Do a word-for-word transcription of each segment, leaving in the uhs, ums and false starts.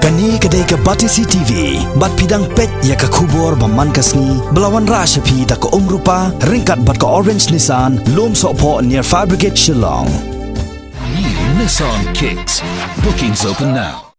Kane ka dei ka Batesi T V, bad phi dang peit ïa ka khubor ba man ka sngi, ba la wanrah sha phi da ka Umrupa, ryngkat bad ka Orange Nissan, Lumsohphoh near Fire Brigade Shillong. New Nissan Kicks. Bookings open now.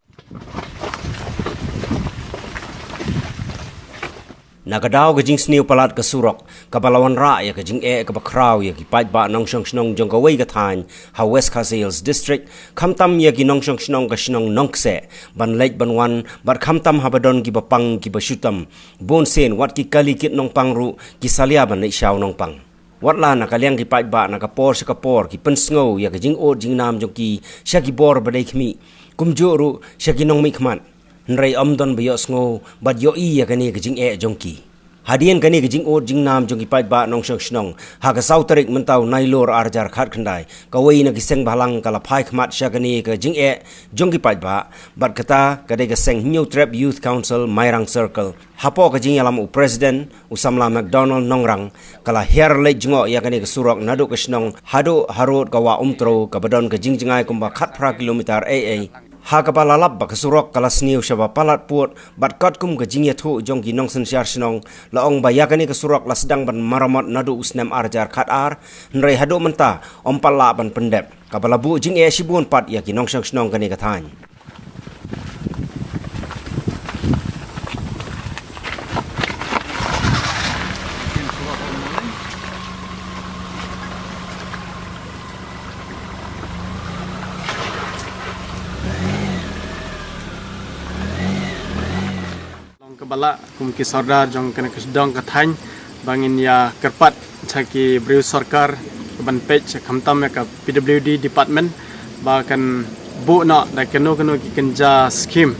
Na ka daw ka jingsniew palat ka surok, kaba la wanrah ïa ka jingeh kaba khraw ïa ki paidbah nongshong shnong jong kawei ka thaiñ ha West Khasi Hills District, khamtam ïa ki nongshong shnong ka shnong Nongkseh, ban leit ban wan, bad khamtam haba don kiba pang kiba shu tam, bun sien wat ki kali kit nongpang ruh ki salia ban leit shaw nongpang. Wat la na ka liang ki paidbah na ka por sha ka por ki pynsngew ïa ka jingud jingnam jong ki sha ki bor ba dei khmih, kumjuh ruh sha ki nongmihkhmat. Hynrei ym don ba ïohsngew bad ïohi ïa kane ka jingeh jong ki. Hadien kane ka jingud jingnam jong ki paidbah nongshong shnong, ha ka saw tarik mynta u Nailur arhajar khatkhyndai, kawei na ki seng bhalang ka la phai khmat sha kane ka jingeh jong ki paidbah, bad kata ka dei ka seng Hynñiewtrep Youth Council Mairang Circle. Hapoh ka jingïalam u President, u samla McDonald Nongrang, ka la hiar leit jngoh ïa kane ka surok naduh ka shnong haduh harud ka Wah Umtrew, kaba don ka jingjngai kumba khatphra kilometer ei ei. Ha kaba la lap ba ka surok ka la sniew shaba palat pud, bad katkum ka jingïathuh jong ki nongsynshar shnong, la ong ba ïa kane ka surok la sdang ban maramot naduh u snem arhajar khatar, hynrei haduh mynta ym pat lah ban pyndep, kaba la buh jingeh shibun pat ïa ki nongshong shnong kane ka thaiñ. Long kaba lah kum ki sordar jong kane ka sdang ka thaiñ, ba ngin ïa kyrpad sha ki briew sorkar, ban peit sha khamtam ïa ka P W D department, ba kan buh noh da kano kano ki kynja skim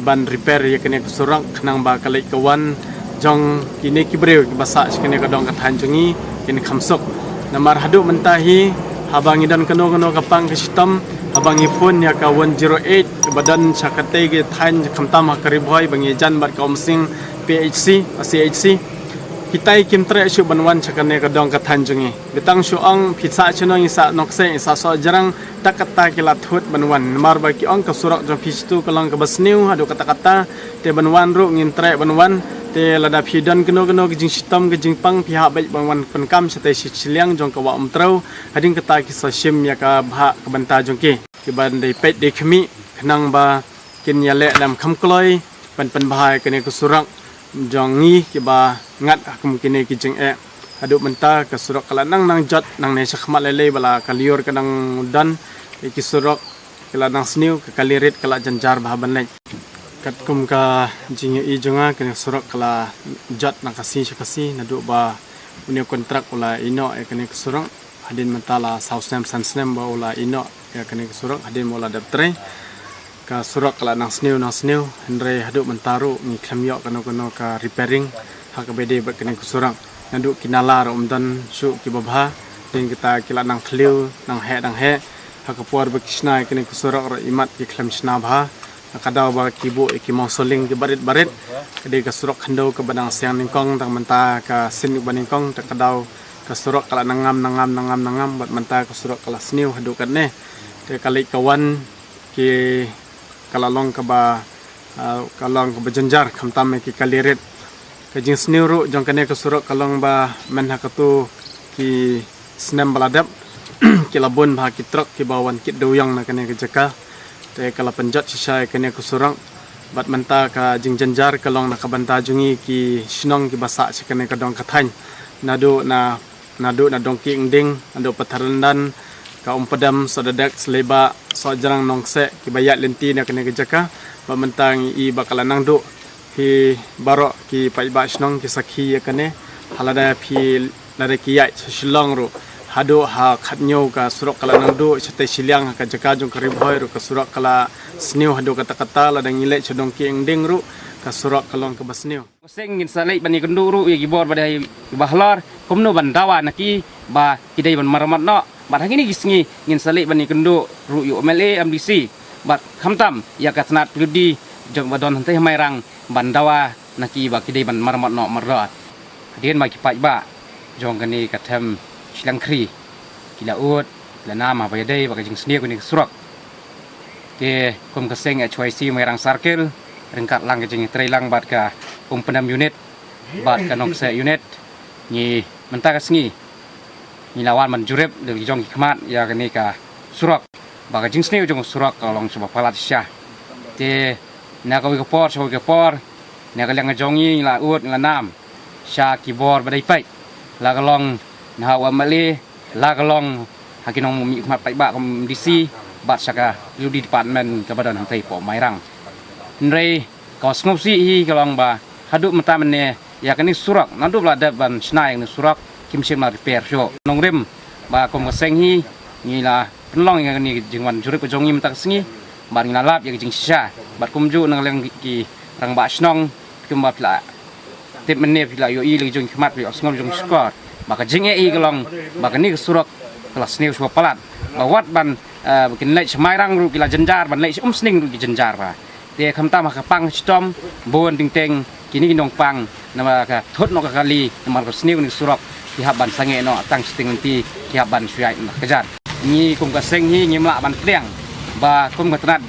ban repair ïa kane ka surok, khnang ba ka leit ka wan jong kine ki briew kiba sah sha kane ka dong ka thaiñ jong ngi kin kham suk. Namar haduh mynta hi, haba ngi don kano kano ka pang ka shitom, haba ngi phone ïa ka one zero eight, kaba don sha katei ka thaiñ khamtam ha ka Ri Bhoi, ba ngi jan bad ka Umsning P H C, C H C, kitai kim treh shuh ban wan sha kane ka dong ka thaiñ jong ngi. Ba tang shu ong phi sah shano, ngi sah Nongkseh, ngi sah Sohjrang, ta kata ki la thut ban wan. Namar ba ki ong ka surok jong phi shitu ka long kaba sniew haduh katta katta, te ban wan ruh ngin treh ban wan. Te lada phi don kano kano ka jingshitom ka jingpang, phi hap beit ban wan pynkam shatei shi shiliang jong ka Wah Umtrew. Hadien kata ki sa shim ïa ka bhah ka bynta jong ki, kiban dei peit dei khmih, khnang ba kin ïaleh lem kham kloi ban pynbha ïa kane ka surok jong ngi kiba ngat ha kum kine ki jingeh. Haduh mynta ka surok ka la nang nang jot, nangne shakhmat lei lei ba la ka lyiur ka nang don, ki surok ki la nang sniew, ka kali rit ka la jynjar bha ban leit. Katkum ka jingïohi jong nga, kane ka surok ka la jot na ka sngi sha ka sngi, naduh ba une u kontrak u la ïehnoh ïa kane ka surok. Hadien mynta la saw snem san snem ba u la ïehnoh ïa kane ka surok, hadien ba u la dep trei. Ka surok ka la nang sniew nang sniew, hynrei haduh mynta ruh ngi khlem ïoh kano kano ka repairing ha kaba ïadei bad kane ka surok. Naduh ki nala ruh ym don shuh kiba bha, hadien kita ki la nang thliew nang heh nang heh. Ha ka por ba ki shna ïa kane ka surok ruh imat ki khlem shna bha. Ha ka daw ba ki buh ïa ki mawsoling ki barit barit, ka dei ka surok khyndew kaba dang siang nyngkong, tang mynta ka sien ba nyngkong, te ka daw ka surok ka la nang ngam nang ngam nang ngam nang ngam, bad mynta ka surok ka la sniew haduh katne. Te ka leit ka wan ki ka la long kaba, ah, ka long kaba jynjar, khamtam ïa ki kali rit. Ka jingsniew ruh jong kane ka surok ka long ba mynha katu ki snem ba la dep, ki la bun bha ki trok kiba wan kit dewiong na kane ka jaka. Te ka la pynjot shisha ïa kane ka surok. Bad mynta ka jingjynjar ka long na ka bynta jong ngi ki shnong kiba sah sha kane ka dong ka thaiñ. Naduh na, naduh na Dongkiengding, naduh Patharyndan, ka Umpadam, Sohdadak, Sleiba, Sohjrang, Nongkseh, kiba ïaid lynti na kane ka jaka. Bad mynta ngi i ba ka la nang duh. Phi baroh ki paidbah shnong ki sakhi ïa kane. Ha lada phi, lada ki ïaid sha Shillong ruh, haduh ha khathynñiew ka surok ka la nang duh, shatei shiliang ha ka jaka jong ka Ri Bhoi ruh ka surok ka la sniew haduh katta katta, lada ngi leit sha Dongkiengding ruh ka surok ka long kaba sniew. Seng ngin sa leit ban ïakynduh ruh ïa ki bor ba dei ba halor, kumno ban dawa na ki ba ki dei ban maramot noh. Bad ha kine ki sngi ngin sa leit ban ïakynduh ruh ïa u M L A, M D C, bad khamtam ïa ka tnat P W D jong ba don hangtei ha Mairang ban dawa na ki ba ki dei ban maramot noh mardor. Hadien ba ki paidbah jong kane ka them Shiliang Khri ki la ud, ki la nam ha ba ïadei bad ka jingsniew kane ka surok. Te kum ka seng H Y C Mairang Circle, ryngkat lang ka jingtrei lang bad ka Umpynam Unit bad ka Nongkseh Unit, ngi mynta ka sngi ngi la wan ban jurip da ki jong ki khmat ïa kane ka surok, ba ka jingsniew jong ka surok ka long shibun palat shisha. Te na kawei ka por sha kawei ka por, na ka liang ka jong ngi ngi la ud ngi la nam sha ki bor ba dei peit, la ka long na ha u M L A, la ka long ha ki nongmihkhmat paidbah kum D C bad sha ka U D department kaba don hangtei hapoh Mairang. Hynrei ka sngewsih hi ka long ba haduh mynta mynne ïa kane surok, naduh ba la dep ban shna ïa kane surok, kim shym la repair shuh. Nongrim ba kum ka seng hi ngi la pynlong ïa kane ka jingwan jurip ka jong ngi mynta ka sngi bad ngi la lap ïa ka jingshisha bad kumjuh na ka liang ki rangbah shnong, kumba phi la tip mynne, phi la ïohi la ki jong ki khmat, phi la ïohsngew la ki jong ki shkor, ba ka jingeh hi ka long ba kane ka surok ka la sniew shibun palat, ba wat ban, eh, ba kin leit sha Mairang ruh ki la jynjar, ban leit sha Umsning ruh ki jynjar ba. Te khamtam ha ka pang shitom, bun teng teng kine ki nongpang, namar ka thut noh ka kali, namar ka sniew kane ka surok, ki hap ban sangeh noh tang shiteng lynti, ki hap ban shu ïaid noh kjat. Ngi kum ka seng hi ngim lah ban pdiang ba kum ka tnat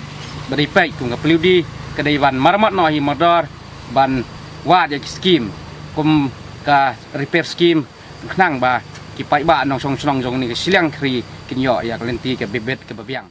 ba dei peit kum ka pli u di ka dei ban maramot noh hi mardor, ban wad ïa ki skim kum ka repair skim, khnang ba ki paidbah nongshong shnong jong kane ka shiliang khri kin ïoh ïa ka lynti kaba bit kaba biang.